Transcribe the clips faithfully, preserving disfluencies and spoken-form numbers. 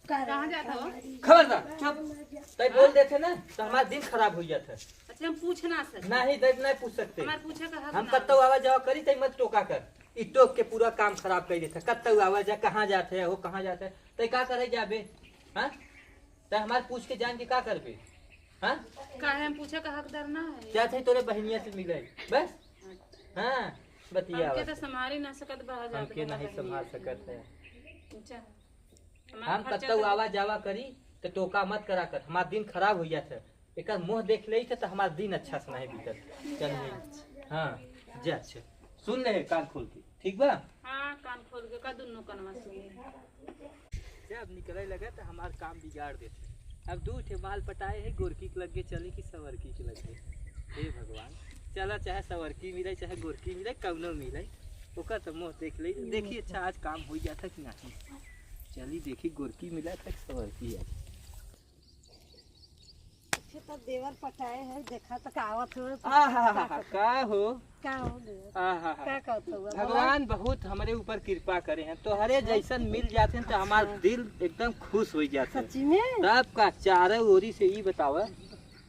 कहाँ जात हो? खबरदार, चुप। तै बोल देथे ना, तो हमार दिन खराब हो जात है। अच्छा, हम पूछ ना सकते। नहीं, तै नहीं पूछ सकते। हमार पूछे का हक हम ना। कत्तौ आवा जावा करी, तै मत टोका कर। ई टोक के पूरा काम खराब कर देथे। कत्तौ आवा जा, कहाँ जात है, हो कहाँ जात है, तै का करे जाबे? हाँ? तै हमार पूछ के जान के का करबे? हाँ? काहे हम पूछे का हकदार ना है? जात है तोरे बहिनिया से मिले, बस। हाँ, बतिया हमके बात। तो संभाल ही ना सकत बा, हमके नहीं संभाल सकत है। अच्छा। हमार हम खर्चा कत्तौ तो आवा जावा करी, तो टोका मत करा कर, हमार दिन खराब हो जात है। एकर मुँह देख लेई थे, तो हमार दिन अच्छा से नहीं बीतत। चल नहीं। हाँ, जा, अच्छा। सुन ले कान खोल के, ठीक बा? हाँ, कान खोल के का दुन्नो कनवा सुन। जब निकले लगे तो हमार काम बिगाड़ देते। अब दू ठे माल पटाए है, गोरकी के लगे चली कि सवरकी के लगे। हे भगवान, चला चाहे सवरकी मिले, चाहे गोरकी मिले, कौनो मिले, ओकर तो मुँह देख ले। देखी, अच्छा, आज काम हो जाता कि नहीं। चली देखी, गोरकी मिला तक सवरकी है। अच्छे तो देवर पटाए है, देखा तो का आवत हो। आहा, का हो? का हो देवर? आहा, का कहत हो? भगवान बहुत हमरे ऊपर कृपा करे हैं, तोहरे जैसन मिल जाते हैं तो हमार दिल एकदम खुश हो जाते हैं। सच्ची में? तब का, चारों ओरी से ई बतावा,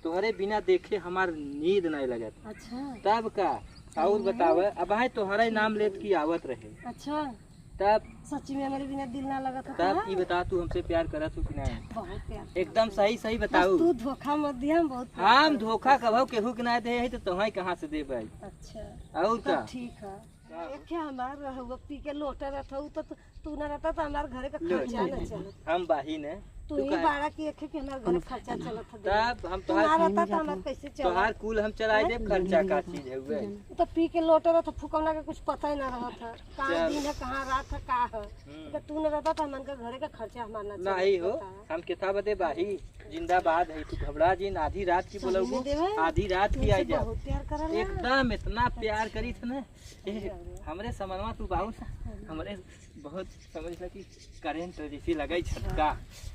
तोहरे बिना देखे हमार नींद नहीं लगत। अच्छा। तब का, और बतावा, अब है तोहरे नाम लेत की आवत रहे। अच्छा। तब सच्ची में हमरे बिना दिल ना लगत है तब का? ई बता, तू हमसे प्यार करत हो कि नहीं? बहुत प्यार करत एकदम है। सही सही बस बताऊ। तू धोखा मत दिया, हम बहुत प्यार हम करत धोखा है। कभो केहू के ना दे है तो तोहई कहाँ से देबे? अच्छा। और तो का? ठीक है। का? एक है हमार रहुआ पी के लोटा रहत हूँ तो तू, तू ना रहता तो हमार घरे का लो, खर्चा ना चलत। हम बाही ने। तू तू ही का? बाड़ा की एक है कि हमार घरे खर्चा चलत है। तब हम तू ना तोहार रहता तो हमार कैसे चलत? तोहार कुल हम चलाए हैं? देब, खर्चा का चीज है वे? तो पी के लोटा रहत फुकौना के कुछ पता ही ना रहत है। कहाँ चल। दिन है, कहाँ रात है, का है। हम्म। तो तू न रहता तो हमन का घरे का खर्चा हमार ना चलत, नहीं हो, बता। हम केथा बदे बाही, जिंदाबाद है, तू घबरा जिन, आधी रात की सही बोलबू, में देवे, आधी रात की तुमसे आई जा। बहुत प्यार करल है। एकदम इतना प्यार अच्छा। करी थे ना, ए, अरे। हमरे समनवा तू बाबू सा, अरे। हमरे बहुत समझ ला कि करंट जैसे लगे अच्छा। झटका।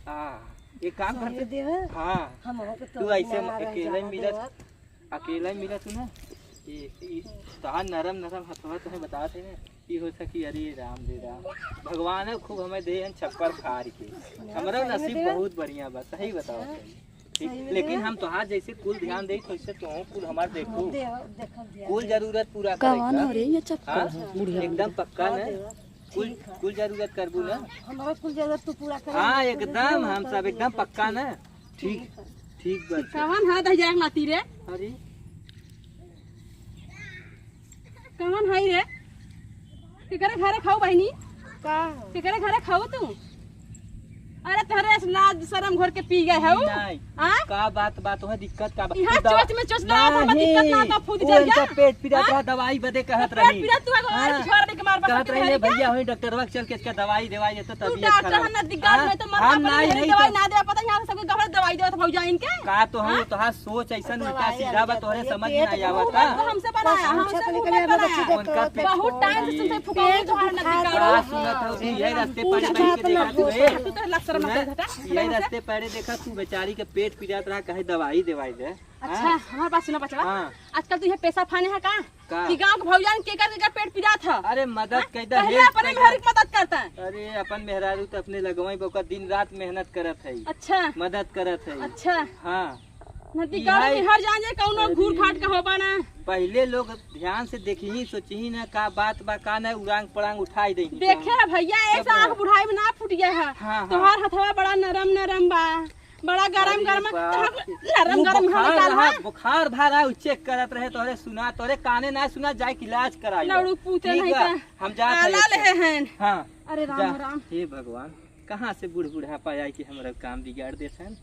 हाँ, एक काम सही करते, देवे, हाँ, हम हो तो तू ऐसे ना रह अकेले जाना मिलत, देवे। अकेला ही मिला तू ना, ये, ये तोहार नरम नरम हथवा तोहे बतावत है ना, ये हो सकी, अरे राम रे राम, भगवान है खूब हमें दे हैं छप्पर फाड़ के, हमरा नसीब बहुत बढ़िया बा, सही बताओ सही। ठीक, लेकिन हम तोहार जैसे कुल ध्यान दे, वैसे तो कुल हमार देखो, कुल जरूरत पूरा कवन करे हो रे, ये चप्पल हाँ? है, बुढ़िया एकदम वाला। पक्का हाँ ना? देवा, कुल, ठीक है। कुल जरूरत करबू ना? हाँ, हमारा कुल जरूरत तू पूरा करे, हाँ, एकदम, हम सब एकदम पक्का ना। ठीक, ठीक बा। कवन है दहिजरा के नाती रे? अरे। कवन है रे? केकरे घरे खाऊ बहिनी? का हो? केकरे घरे खाऊ तू? अरे तोहरे लाज शरम घोर के पी गए हऊ। नहीं। हाँ? का बात, बात है, दिक्कत का बात? यहाँ चोच में चोच लगा था, दिक्कत ना तो फूट जाए। पेट पीड़ा हाँ? तो दवाई बदे कहत रही। पेट पीड़ा तू अगर हाँ? घर देख मार कहत रही है भैया, वही डॉक्टरवा के चल के इसका दवाई दवाई देता तू तबीयत डॉक्टर खराब। हम ना दिक्कत हाँ? में तो मरना हम पड़ी नहीं, है, नहीं दवाई तो ना दे, पता यहाँ सब गहर दवाई देवत भौजा इनके। का तो हम हाँ? तोहार सोच ऐसा उल्टा सीधा बा, तोहरे समझ में नहीं आवत का? हमसे बनाया, हमसे मुंह मत बनाया। उनका बहुत टाइम से तुमसे फुकाऊ तोहार ना दिक्कत। का सुनत हो, यही रास्ते पर बैठ के देखा तू, ए? तू तो लक्षण मत घटा। यही रास्ते पर देखा तू, बेचारी के पेट पिरात रहा, कहे दवाई दवाई दे। अच्छा, हाँ? हमारे पास सुना बचवा। हाँ। आजकल तू ये पैसा फाने है का? का? कि गांव के भौजान के कर, के कर पेट पिरात है? अरे मदद हाँ? कर दे, पहले help अपने कर दे। मेहरारू की मदद करता है। अरे अपन मेहरारू तो अपने लगवाई, ओकर दिन रात मेहनत करत है। अच्छा। मदद करत है। अच्छा। हाँ। नदी गांव में हर जान जाए कौनो घूर फाट का होबा ना। पहले लोग ध्यान से देखी ही, सोची ही ना का बात बा, का ना उड़ांग पड़ांग उठाई दे। देखे है भैया, ऐसा आँख बुढ़ाई में ना फूट गया है। हाँ, हाँ। तोहार हथवा बड़ा नरम नरम बा। बड़ा गरम अरे गरम, बाप रे। नरम वो गरम बुखार निकाल रहा, है। बुखार भरा, उ check करत रहे, तोहरे सुना, तोहरे काने ना सुना, जाए के इलाज कराई लो। लड़ू पूते ठीक नहीं बा, का। हम जात आला हई ले हैं। हाँ। अरे राम जा। राम। हे भगवान, कहाँ से बूढ़ बुढ़ापा आई कि हमरा काम बिगाड़ देत हैं?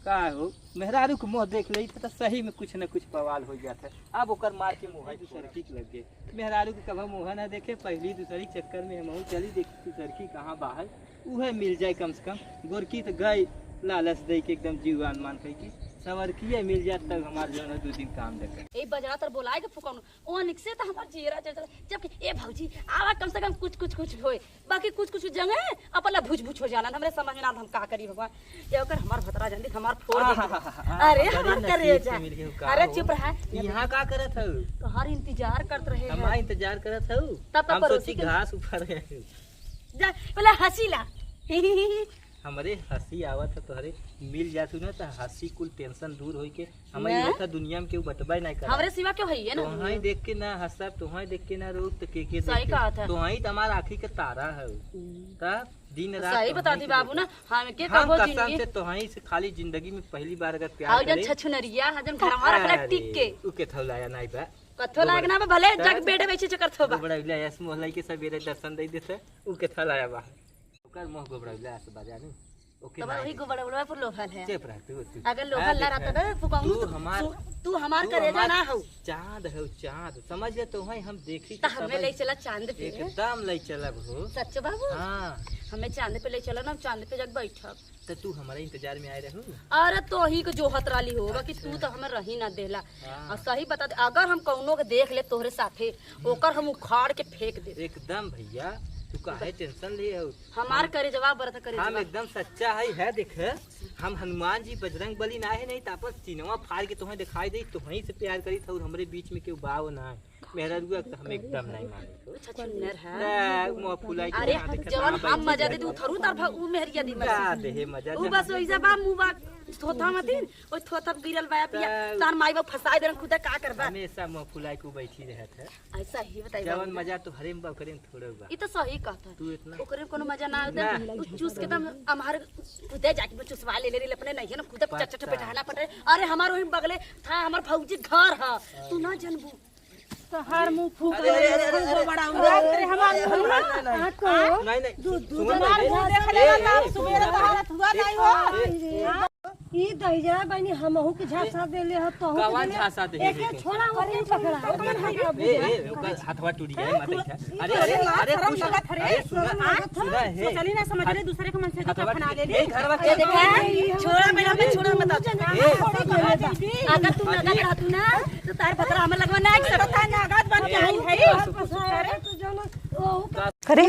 का हो, मेहरारू के मुँह देख लेई त सही में कुछ न कुछ बवाल हो जात है। अब ओकर मार के मुँह है, दूसर की लग गए। मेहरारू के कभो मुँह ना देखे, पहली दूसरी चक्कर में हमहू चली देखी दूसर की कहाँ बा है। उहे मिल जाए कम से कम। गोरकी तो गई लालच दे के एकदम जीव अनमान कह के। सवरकिया मिल जात तब हमार जौन है दू दिन काम देखे। ए बजरा तर बोलाए के फुकौन, ओ निक से त हमार जीरा चल चल। जबकि ए भौजी, आवा कम से कम कुछ, कुछ, कुछ होए। बाकी कुछ, कुछ जंगे अपना भुच भुच हो जालन। हमरे समझ में ना हम का करी भगवान। ये ओकर हमार भतरा जल्दी हमार फोड़ दे। आहा, हा, हा, हा, अरे बड़ी हमार नसीब करेजा। से मिल गए का अरे हो? चुप रहा। यहाँ का करत हऊ? तोहार इंतजार करत रहे हमार हैं। इंतजार करत हऊ? तब तो हम परोसी सोची के घास उखाड़ रहे हऊ। जा, पहले हंसी ला। हमरे हंसी आवत है तोहरे, मिल जातू ना त हंसी कुल tension दूर होई के। हमें ना। ये होता दुनिया में केहू बतबे नहीं करा। हमरे सिवा केहू है ये ना तोहाई दुनिया। देख के ना हंसब, तोहाई देख के ना रोब त के के सही देखे? कहा था। तोहाई त हमार आँखी के तारा है। हम्म। त दिन रात सही बता तोहाई दी के बाबू देखब। ना, हम के हम कबो कसम जिंदगी से तोहाई से खाली जिंदगी में पहली बार अगर प्यार हाउ जन करे। छछुनरिया, हाउ जन घरवा रखला अरे, टिक के। उ के थौलाया नहीं बा। कथो लायक ना बा, भले त जग बेटे बैठे चकर थोबा। गोबड़ा इला ऐस मोहलाई के सबेरे दर्शन दे देते, उ के थौलाया बा। ओकर मुंह गोबड़ौला से बजा नु। ओके तब ना वही दे। गोबड़ौला पर लोभल है। चुप रह तू, तू। अगर लोभल हाँ, ना देख, रहता ना, फुकाऊ तू तू, हमार, तू, तू हमार तू करेजा हमार ना हो। चांद हो, चांद। समझ ले तो है, हम देखी त के हमें तब ले चला चांद पे। एकदम ले चलब हो। सच बाबू? हाँ। हमें चांद पे ले चला ना, हम चांद पे जाके बैठब। त तू हमारे इंतजार में आए रहू? अरे तो ही को जोहत राली हो, बाकी तू अच्छा। तो हमें रही ना देला। हाँ। और सही बता दे, अगर हम कौनो के देख ले तोहरे साथे, हम्म। ओकर हम उखाड़ के फेंक दे। एकदम भैया, तू काहे tension ले हो? हमार हम, करेजवा बरत करेजवा। हम एकदम सच्चा है, है देख, हम हनुमान जी बजरंग बली ना है, नहीं त अपन सीनवा फाड़ के तुम्हें दिखाई दे, तुम्हें से प्यार करी था और हमरे बीच में केहू बाव ना है। मेहररुआ के तो हम एकदम नहीं माने। अच्छा, चुन्नर है। ना, मुंह फुलाई के अरे, ना देखे, जवन ना हम बैठी मजा दे दे, जाए। उथरू तार भा, उ मेहरिया दी का मजा। दे हे मजा, उ जा। बस वैसा बा, मुंह बा, थोथा मतिन, ओ थोथा गिरल बा, पिया, त तार माई बाप फंसाए देन, खुदा का करबा? हमेशा मुंह फुलाई के बैठी रहत है। ऐसा ही बताई जवन बाबू। मजा तो हरे में बा, ओकरे में थोड़े बा। ई तो सही कहता है। तू इतना ओकरे में कोनो मजा ना आवता। ना। उ चूस के तम हमार खुदे जाके वो चुसवा ले ले रे अपने नहीं है ना, खुदे पता। चट चट बैठाना पड़ रहे। अरे हमार वही बगले था, हमार भौजी घर है। तू ना जनबू। तो हर मुंह फूक अरे, अरे, अरे, अरे, अरे, बड़ा अरे, उड़ा। अरे, हमार मुंह ना। नहीं, नहीं। दूध, दूध सुन, हमार ए, मुंह देख ए, ले ए, ना, ए, सुबेरे ए, तो हालत हुआ ए, नहीं हो। ए, हाँ? ई दहिजरा बहिनी हमहू के झांसा देले ह, तोहू के कवन देले। झांसा देले एके हे? छोड़ा, ओके पकड़ा। ए, ए, ओकर हथवा टूट गया, मत ऐसा। अरे, अरे, अरे, कुछ, अरे, सुना, सुना, हे। सोचली ना, समझ ले, दूसरे के मन से तो हथवा फना टूट ले गया। ले। ए, घरवा के देखा है? छोड़ा, मेरा पे छोड़ा, मत। ए, अगर तू नगद रहतू ना, तो तार भतरा हमें लगवा ना, एक पता नगद बन के आई है। अरे,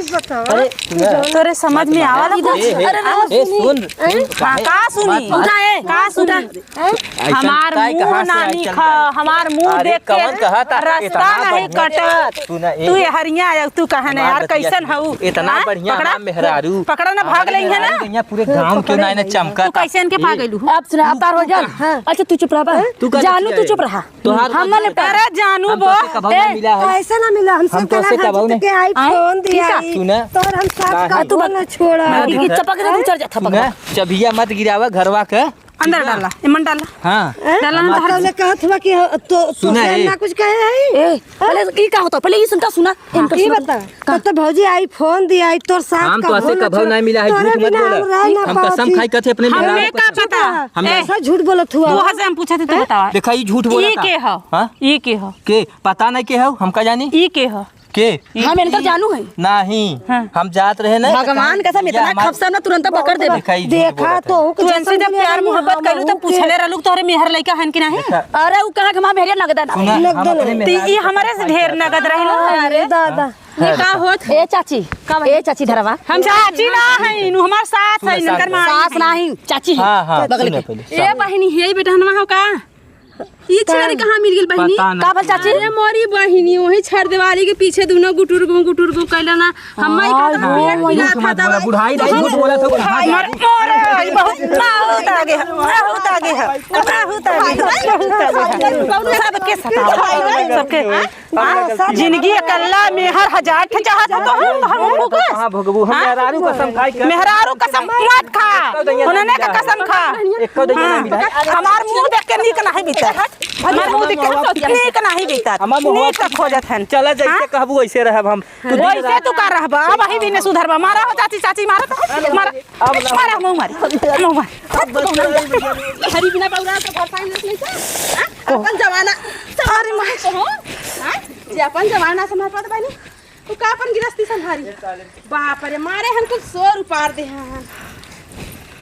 अरे, तोरे समझ में आवला कुछ? ए, ए, अरे, ए, सुन, सुन, हाँ, काहे? का सुनी? बात सुन। का सुनी? ऐसन हमार मुंह ना निखा, हमार मुंह देख के रास्ता नहीं कटत। तू ये हरिया आया, तू कहा ना यार, कैसन हऊ? इतना बढ़िया नाम मेहरारू। पकड़ा ना, भाग लेंगे ना। पूरे गांव के नाई ना चमका। तू कैसे इनके भाग गइलू? अब सुना, अब तार हो जान। हाँ। अच्छा, तू चुप रहा बा। जानू, तू चुप रहा। तोहार हम मने अरे जानू हम बो। तोसे कबहू ना ए, मिला है। ऐसा ना मिला, हम हम सब तोसे कलर कबहू हाथ नहीं। के आई आए? फोन दिया ठीक है। आई। सुना। तोर हम साथ काहे? का तू बोल ना छोड़ा। ना ई दिखा। चपक दे, तू चढ़ जा, थपक सुना, दे। चबिया मत गिरावा घरवा के। अंदर डाला, एमन डाला। हाँ। डाला हम अंदर। तोले कहत हुआ कि तो, तो सुना से ए। ना कुछ कहे है। ए, पहले ई का होता? पहले ई सुनता सुना। हाँ, इनका ई सुना। बता। का? तो, तो भौजी आई फोन दिया आई तोर साथ हम का तोसे बोल कबहू छोड़। नहीं मिला है, तोरे झूठ मत बिना बोला। हम रह ना हम कसम पावती। खाई कहते अपने हम मेहरारू का कसम। पता। हम हाँ। ऐसा झूठ बोलत हुआ। तोहर से हम पूछत ही तो बतावा। देखा, ई झूठ बोलत ई के ह? हाँ? ई के ह? के? पता नहीं के ह, हम का जानी? ई के ह? के? हम इनकर जानू है। नहीं, हाँ। हम जात रहे ना, भगवान कसम, इतना खपसा ना तुरंत पकड़ देबे। देखा, ई झूठ देखा बोलत है। तो तू इनसे जब प्यार मोहब्बत कइलू तो पूछले रहलू तोहरे मेहर लइका हन कि नहीं? देखा। अरे उ कहा कि हमार मेहरिया नगद ना। सुना, हम अपने तो ई मेहरारू हमरे से ढेर नगद रहलो। अरे दादा। ये का होत? ए चाची, का बा? ए चाची धरवा। हम चाची ना है, इनु हमार सास है, इनकर माई सास है। ना है, चाची है। हाँ, हाँ, बगल सुनो के। पहले। ए बहिनी, हे बेटा, हनवा हो का? ई छिनारी कहाँ मिल गेल बहिनी? पता ना। का बोल चाची? अरे मोरी बहिनी, वही छर देवाली के पीछे दुनो गुटुर गो, गुटुर गो कैला ना। हम माई का हाँ, तो हाँ, पिया झूठ मत बोला, बुढ़ाई नहीं, झूठ बोला था, बुढ़ाई। मर, मर, बहुत, बहुत आगे है, बहुत आगे है, बहुत आगे है, बहुत आगे है। सबके सतावा, सबके। हाँ, जिंदगी अकेला मेहर हजार ठे चाहत हो तो हम, हम भोगबू। कहाँ भोगबू? हम हाँ? मेहरारू कसम खाई के। मेहरारू कसम मत खा। उन्होंने का कसम खा। एको दैया ना मिला। हमार मुंह देख के नीक नहीं बीतत। हमार मुंह देख के नीक नहीं बीतत। हमार मुंह नीक खोजत हन। चला जैसे हाँ? कहबू वैसे रहब हम। तू दिन वैसे रात तू का रहबा? अब वही दिन सुधरबा। मारा हो चाची, चाची मारा तो। मारा। अब ना। मारा, मुंह मारी। मुंह मारी। हरी बिना बौरा के भरसाई नहीं था। हाँ? अपन जमाना। अरे माई। तो हो? हाँ? जे अपन जमाना संभाल पात बानी, तू का अपन गिरस्ती संभारी? बाप रे, मारे हन कुल शोर उपार दे हन।